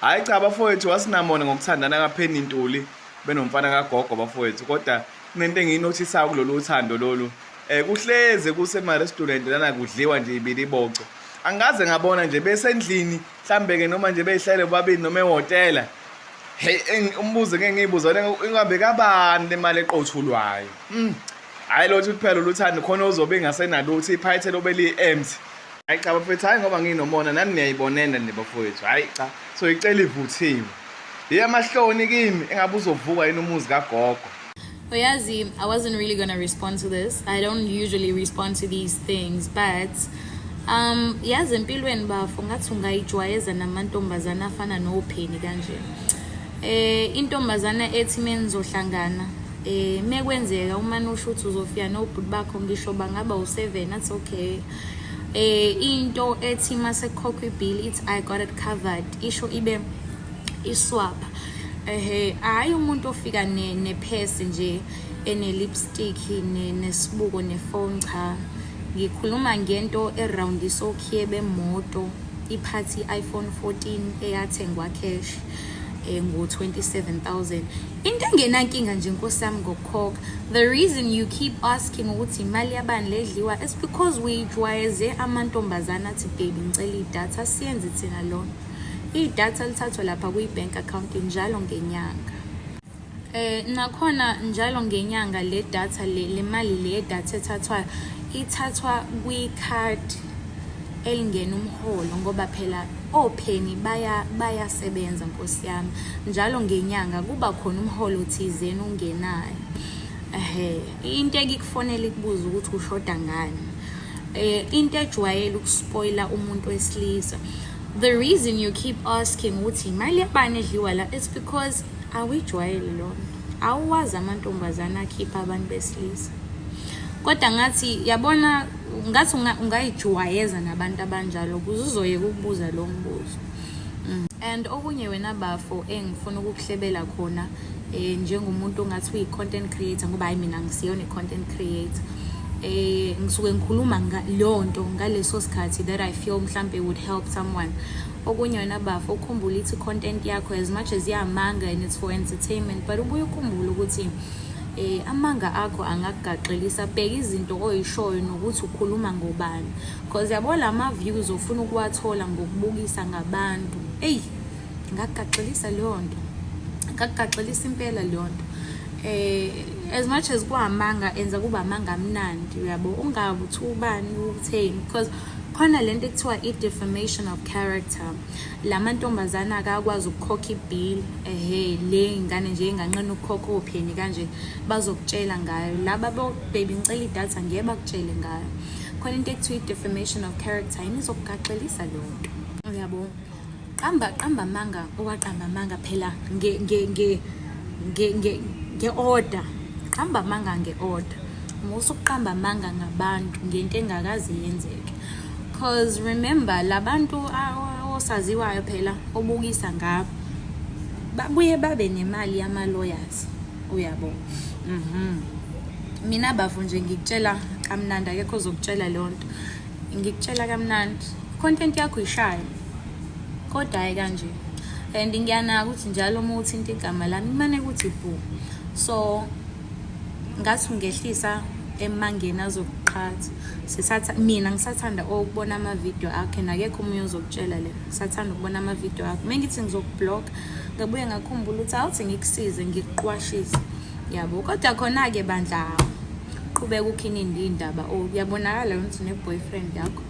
Hhayi cha bafowethu, wasinamona ngokuthandana kaPenny Ntuli benomfana kagogo bafowethu, kodwa kunento engiyinothisayo kulolu thando lolu. Kuhleze kusema-restaurant lana kudliwa nje ibiliboco. Angikaze ngabona nje besendlini mhlambe-ke noma nje beyihlele bobabili noma ehhotela. Hey, umbuzo ngeke ngiyibuze wena, ingabe kabani le mali eqothulwayo? Hhayi lothu kuphela oluthando khona ozobe engasenalutho iphayithe lobe liyi-empty. Hayi cha bafethu, hhayi ngoba nginomona nani niyayibonela nje bafowethu. Hhayi cha, so icela ivuthiwe. Yeyamahloni kimi engabe uzovuka yini umuzi kagogo. Oyazi, I wasn't really gonna respond to this. I don't usually respond to these things, but yazi empilweni bafo ngathi ungayijwayeza namantombazana afana noPenny kanje. Intombazana ethi menizohlangana mekwenzeka uma nusho ukuthi uzofika nobhuti bakho ngisho bangaba u7, that's okay. Into ethi mase kukhokhwa ibill ithi, "I got it covered," isho ibe iswapha. Ehe, hayi umuntu ofika ne nephesi nje ene lipstick ne nesibuko nefone, cha. Ngikhuluma ngento eround isokhiye bemoto iphathi iPhone 14 eyathengwa cash ngo-27,000, into engenankinga nje nkosi yami ngokukhokha. The reason you keep asking ukuthi imali yabani ledliwa is because uyijwayeze amantombazana athi, "Baby, ngicela idatha." Siyenze thina lona idatha lithathwa lapha kwi-bank account njalo ngenyanga. Nakhona njalo ngenyanga le data le mali le data ethathwayo ithathwa kwi-card elingena umholo, ngoba phela oPenny bayasebenza nkosi yami. Njalo ngenyanga kuba khona umholo thizeni ungenayo. Ehe, into ekikufonela ikubuza ukuthi ushoda ngani. Into ejwayele ukuspoila umuntu wesilisa, the reason you keep asking ukuthi imali yabani edliwa la, it's because awuyijwayele lona, awuwazi amantombazane akhipha abantu besilisa. Kodwa ngathi yabona ngathi ungayijwayeza nabantu abanjalo ukuze uzoyeka ukubuza lo mbuzo. And okunye wena bafo engifuna ukukuhlebela khona njengomuntu ongathi uyi-content creator, ngoba hayi mina ngisiyona i-content creator, ngisuke ngikhuluma leyo nto ngaleso sikhathi that I feel mhlambe would help someone. Okunye wena bafo, ukhumbule ithi content yakho, as much as iyamanga and it's for entertainment, but ubuye ukhumbule ukuthi amanga akho angakugaxelisa. Bheka izinto oyishoyo nokuthi ukhuluma ngobani, because yabo lama views ofuna ukuwathola ngokubukisa ngabantu, eyi, ngakugaxelisa leyo nto, ngakugaxelisa impela leyo nto. As much as kwamanga, enza kuba amanga amnandi, uyabo, ungabi uthi ubani utheni, because khona lento ekuthiwa i-defamation of character. La mantombazana akakwazi ukukhokha ibill, ehe, le ingane nje enganqena ukukhokha oPenny kanje bazokutshela ngayo. Laba bo "Baby, ngicela idatha" ngeke bakutshele ngayo. Khona into ekuthiwa i-defamation of character, yini izokugaxelisa leyo nto, uyabo. Qamba qamba amanga, owaqamba amanga phela nge nge nge nge nge nge-order, qamba amanga nge-order, musa ukuqamba amanga ngabantu ngento engakaze yenzeke, cause remember labantu osaziwayo phela obukisa ngabo babuye babe nemali yama-lawyers, uyabo. Mina bafo nje ngikutshela kamnandi, akekho ozokutshela leyo nto, ngikutshela kamnandi. Content yakho ishayo, kodwa hayi kanje. And ngiyanaka ukuthi njalo uma uthinta igama lami kumane kuthi bhu, so ngathi ungehlisa emangeni azokuqhatha. Sisatha mina ngisathanda ukubona amavidiyo akhe, nakekho omunye ozokutshela le, ngisathanda ukubona amavidiyo akhe. Uma ngithi ngizokublock, ngabuye ngakhumbula ukuthi awuthi ngikusize ngikuqwashise, yabo. Kodwa khona-ke bandla, qhubeka ukhininde iy'ndaba. Oh, kuyabonakala ukuthi une-boyfriend yakho.